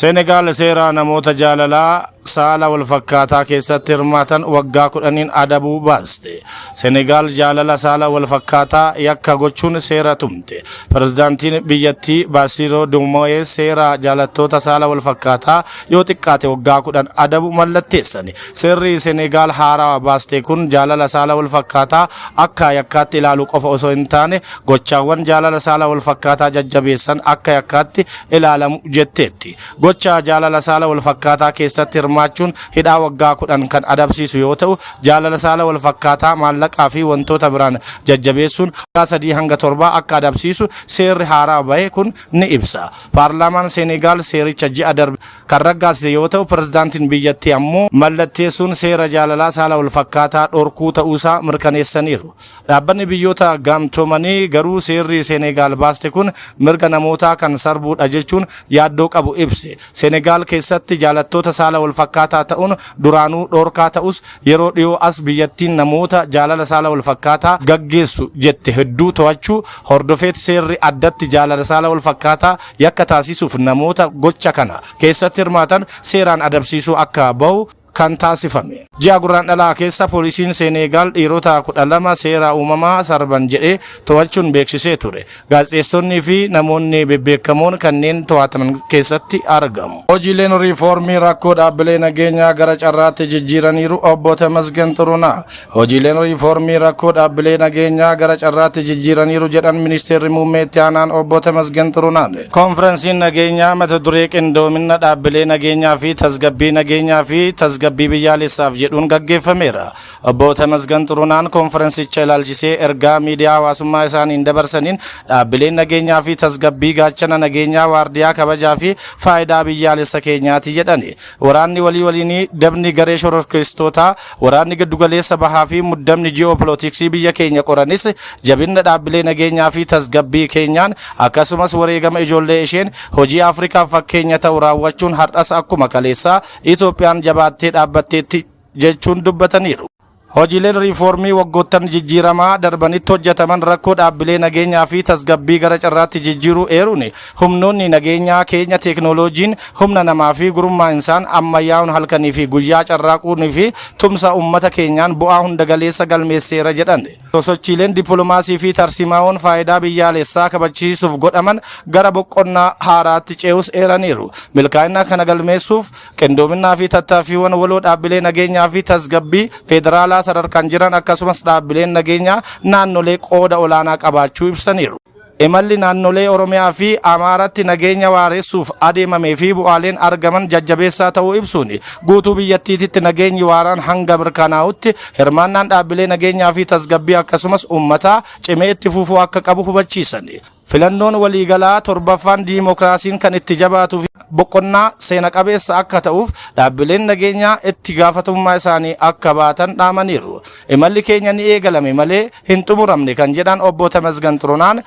Senegaal seera namoota jaalalaa saala walfakkaataa keessatti hirmaatan waggaa 10n adabuu baaste. Senegaal jaalala saala walfakkaataa yakka gochuun seera tumte. Pirezidaantiin biyyattii Baasiiroo Diomaye seera jaalattoota saala walfakkaataa yoo xiqqaate waggaa 10 adabu mallatteessani. Seerri Senegaal haarawa baaste kun jaalala saala walfakkaataa akka yakkaatti ilaalu qofa osoo hin taane gochaawwan jaalala saala walfakkaataa jajjabeessan akka yakkaatti ilaalamu jetteetti. Gocha jaalala saala walfakkaataa keessatti hirmaachuun hidhaa waggaa 10 kan adabsiisu yoo ta'u, jaalala saala walfakkaataa maallaqaa fi wantoota biraan jajjabeessuun waggaa 3 hanga 7 akka adabsiisu seerri haaraa bahe kun ni ibsa. Paarlaamaan Senegaal seericha ji'a darbe kan raggaasise yoo ta'u, pirezidaantiin biyyattii ammoo mallatteessuun seera jaalalaa saala walfakkaataa dhorkuu ta'uusaa mirkaneessaniiru. Dhaabbanni Biyyoota Gamtoomanii garuu seerri Senegaal baaste kun mirga namootaa kan sarbuudha jechuun yaaddoo qabu ibse. Senegaal keessatti jaalattoota saala walfakkaataa ta'uun duraanuu dhorkaa ta'us, yeroo dhiyoo as biyyattiin namoota jaalala saala walfakkaataa gaggeessu jette hedduu to'achuu hordofeet seerri addatti jaalala saala walfakkaataa yakka taasisuuf namoota gocha kana keessatti hirmaatan seeraan adabsiisuu akka bahu kan taasifame. Ji'a Gurraandhalaa keessa poolisiin Seeneegaal dhiirota 12 seera uumamaa sarban jedhee to'achuun beeksisee ture. Gaazexeessonni fi namoonni bebbeekamoon kanneen to'ataman keessatti argamu. Hojiileen riifoormii rakkoo dhaabbilee nageenyaa gara carraatti jijjiiraniiru Obbo Tamasgen Xurunaa. Hojiileen riifoormii rakkoo dhaabbilee nageenyaa gara carraatti jijjiiraniiru jedhan Ministeerri Muummee Itti Aanaan Obbo Tamasgen Xurunaan. Koonfiransiin nageenyaa mata duree qindoominna dhaabbilee nageenyaa fi tasgabbii nageenyaa fi tasgabbii biyyaalessaaf jedhuun gaggeeffameera. Obbo Tamasgan Xurunaan koonfiransicha ilaalchisee ergaa miidiyaa hawaasummaa isaaniin dabarsaniin dhaabbileen nageenyaa fi tasgabbii gaachana nageenyaa waardiyaa kabajaa fi faayidaa biyyaalessa keenyaati jedhani. Waraanni walii waliinii, dabni garee shororkeessitootaa, waraanni giddugaleessa bahaa fi muddamni ji'oopolootiksii biyya keenya qoranis jabinna dhaabbilee nageenyaa fi tasgabbii keenyaan akkasumas wareegama ijoollee isheen hojii Afrikaaf fakkeenya ta'u raawwachuun har'as akkuma kaleessaa Itoophiyaan jabaattee dhaabbatteetti jechuun dubbataniiru. Hojiileen riifoormii waggoottan jijjiiramaa darbanitti hojjetaman rakkoo dhaabbilee nageenyaa fi tasgabbii gara carraatti jijjiiruu eeruun, humnoonni nageenyaa keenya teeknooloojiin, humna namaa fi gurmaa'insaan ammayyaa'uun halkanii fi guyyaa carraaquunii fi tumsa ummata keenyaan bu'aa hundagaleessa galmeesseera jedhan. Sosochiileen dippiloomaasii fi tarsiimaa'oon faayidaa biyyaalessaa kabachiisuuf godhaman gara boqonnaa haaraatti ce'uus eeraniiru. Milkaa'ina kana galmeessuuf qindoominnaa fi tattaaffiiwwan waloo dhaabbilee nageenyaa fi tasgabbii federaalaa sadarkaan jiran akkasumas dhaabbileen nageenyaa naannolee qooda olaanaa qabaachuu ibsaniiru. Imalli naannolee Oromiyaa fi Amaaratti nageenya waaressuuf adeemamee fi bu'aaleen argaman jajjabeessaa ta'uu ibsuun, guutuu biyyattiititti nageenyi waaraan hanga mirkanaa'utti hirmaannaan dhaabbilee nageenyaa fi tasgabbii akkasumas uummataa cimee itti fufuu akka qabu hubachiisan. Filannoon waliigalaa 7ffaan diimokiraasiin kan itti jabaatuu fi boqonnaa seena qabeessa akka ta'uuf dhaabbileen nageenyaa itti gaafatamummaa isaanii akka baatan dhaamaniiru. Imalli keenya ni eegalame malee hin xumuramne kan jedhan Obbo Tamasgan Xurunaan,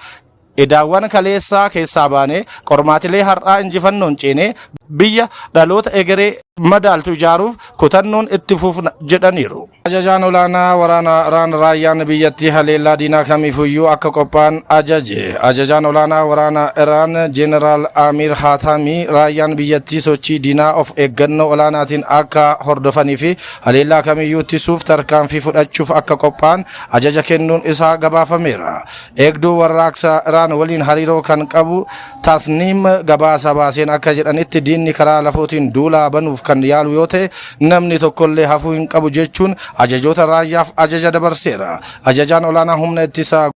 idaawwan kaleessaa keessaa baanee qormaatilee har'aa injifannoon ceenee biyya dhaloota egeree madaaltu ijaaruuf kutannoon itti fufna jedhaniiru. Ajajaan olaanaa waraana Iraan raayyaan biyyattii haleellaa diinaa kamiifuyyuu akka qophaa'an ajaje. Ajajaan olaanaa waraana Iraan Jeneraal Amiir Haataamii raayyaan biyyattii sochii diinaa of eeggannoo olaanaatiin akka hordofanii fi haleellaa kamiyyuu ittisuuf tarkaanfii fudhachuuf akka qophaa'an ajaja kennuun isaa gabaafameera. Eegduu warraaqsa Iraan waliin hariiroo kan qabu Tasniim gabaasa baaseen akka jedhanitti diinni karaa lafootiin duulaa banuuf kan yaalu yoo ta'e namni tokkollee hafuu hin qabu jechuun ajajoota raayyaaf ajaja dabarseera. Ajajaan olaanaa humna ittisaa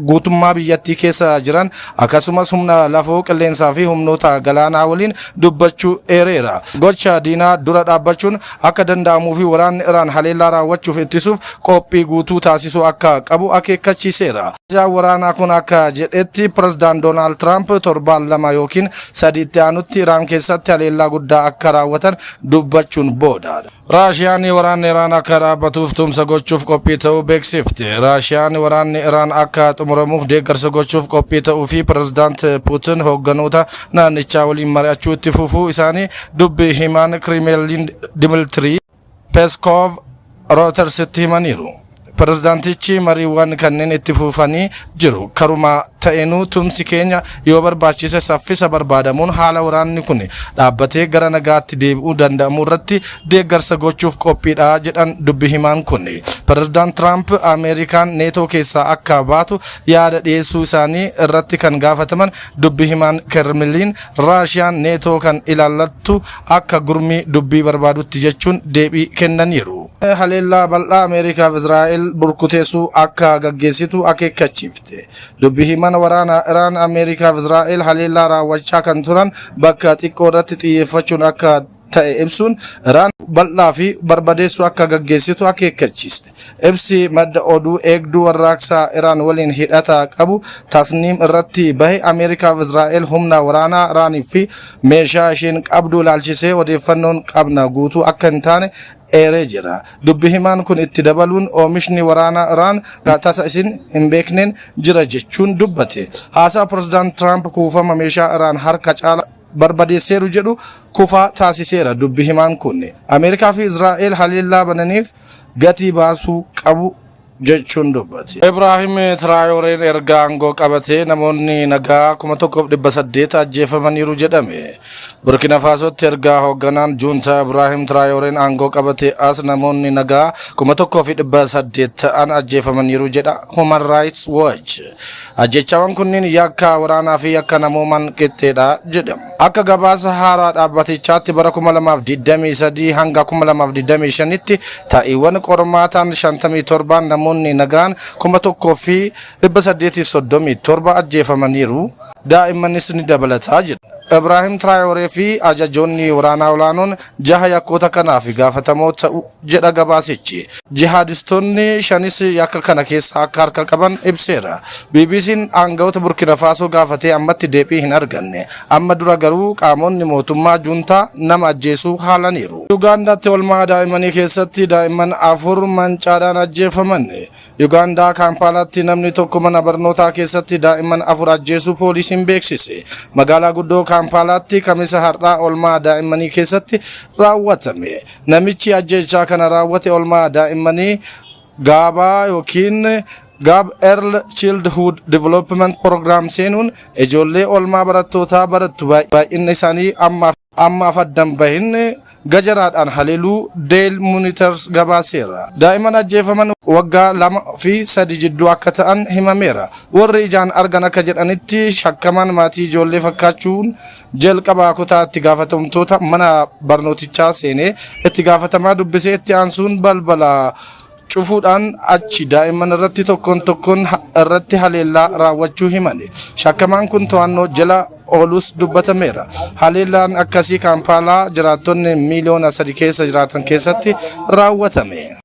guutummaa biyyattii keessa jiran akkasumas humna lafoo qilleensaa fi humnoota galaanaa waliin dubbachuu eereera. Gocha diinaa dura dhaabbachuun akka danda'amuu fi waraanni Iraan haleellaa raawwachuuf ittisuuf qophii guutuu taasisuu akka qabu akeekkachiiseera. Ajajaan waraanaa kun akka jedhetti Pireezidant Doonaald Tiraamp torbaan 2 ykn 3 itti aanutti Iraan keessatti haleellaa guddaa akka raawwatan dubbachuun booda. Raashiyaan waraanni Iraan akka dhaabbatuuf tumsa gochuuf qophii ta'uu beeksifte. Raashiyaan waraanni Iraan akka xumuramuuf deeggarsa gochuuf qophii ta'uu fi Pireezidant Puutin hoogganoota naannichaa waliin mari'achuu itti fufuu isaanii dubbi himaan Kirimeelin Dimiltirii Peskov Rootersitti himaniiru. Pirezidaantichi mariiwwan kanneen itti fufanii jiru. Karuma ta'eenuu tumsi keenya yoo barbaachise saffisa barbaadamuun haala waraanni kun dhaabbatee gara nagaatti deebi'uu danda'amu irratti deeggarsa gochuuf qophiidha jedhan dubbi himaan kun. Pirezidaant Tiraamp Ameerikaan Neetoo keessaa akka baatu yaada dhiyeessuu isaanii irratti kan gaafataman dubbi himaan Kremlin, Raashiyaan Neetoo kan ilaallattu akka gurmii dubbii barbaadutti jechuun deebii kennaniiru. Haleellaa bal'aa Ameerikaaf Israa'el burkuteessuu akka gaggeessitu akeekkachiifte. Dubbi himan waraanaa Iraan Ameerikaaf Israa'el haleellaa raawwachaa kan turan bakka xiqqoo irratti xiyyeeffachuun akka ta'e ibsuun, Iraan bal'aa fi barbadeessuu akka gaggeessitu akeekkachiiste. Ibsi madda oduu eegduu warraaqsaa Iraan waliin hidhata qabu Tasniim irratti bahe Ameerikaaf Israa'el humna waraanaa Iraanii fi meeshaa isheen qabdu ilaalchisee odeeffannoon qabna guutuu akka hin taane eeree jira. Dubbi himaan kun itti dabaluun oomishni waraanaa Iraan tasa isin hin beekneen jira jechuun dubbate. Haasaa Pirezidaant Tiraamp kuufama meeshaa Iraan harka caala barbadeesseeru jedhu kufaa taasiseera dubbi himaan kun. Ameerikaa fi Israa'el haleellaa bananiif gatii baasuu qabu jechuun dubbate. Ibraahim Tiraayoreen erga aangoo qabatee namoonni nagaa 1800 ajjeefamaniiru jedhame. Burkina Faasootti erga hoogganaan juuntaa Ibraahim Tiraayoreen aangoo qabate as namoonni nagaa 1800 ta'an ajjeefamaniiru jedha Human Rights Watch. Ajjechaawwan kunniin yakka waraanaa fi yakka namoomaan qixxeedha jedhama. Akka gabaasa haaraa dhaabbatichaatti bara 2023 hanga 2025tti ta'iiwwan qormaataan 57 namoonni nagaan 1837 ajjeefamaniiru. Daa'immanis ni dabalataa jedha. Ibraahim Tiraayoree fi ajajoonni waraanaa olaanoon jaha yakkoota kanaaf gaafatamoo ta'u jedha gabaasichi. Jihaadistoonni shanis yakka kana keessa akka harka qaban ibseera. BBC'n aangawoota Burkina Faasoo gaafatee ammatti deebii hin arganne. Amma dura garuu qaamonni mootummaa juuntaa nama ajjeesuu haalaniiru. Ugaandaatti oolmaa daa'immanii keessatti daa'imman afur mancaadhaan ajjeefaman. Ugaandaa Kaampaalaatti namni tokko mana barnootaa keessatti daa'imman afur ajjeesuu poolisiin beeksise. Magaalaa guddoo Kaampaalaatti Kamisa har'aa oolmaa daa'immanii keessatti raawwatame. Namichi ajjeechaa kana raawwate oolmaa daa'immanii Gaabaa yookiin Gaab Early Childhood Development Program seenuun ijoollee oolmaa barattootaa barattu baay'inni isaanii ammaaf addan bahin gajaraadhaan haleeluu Daily Monitor gabaaseera. Daa'imman ajjeefaman waggaa 2 fi 3 jidduu akka ta'an himameera. Warri ijaan argan akka jedhanitti shakkamaan maatii ijoollee fakkaachuun jalqabaa kutaa itti gaafatamtoota mana barnootichaa seenee itti gaafatamaa dubbisee itti aansuun balbala cufuudhaan achi daa'imman irratti tokkoon tokkoon irratti haleellaa raawwachuu himani. Shakkamaan kun to'annoo jala oolus dubbatameera. Haleellaan akkasii Kaampaalaa jiraattonni miiliyoona 3 keessa jiraatan keessatti raawwatame.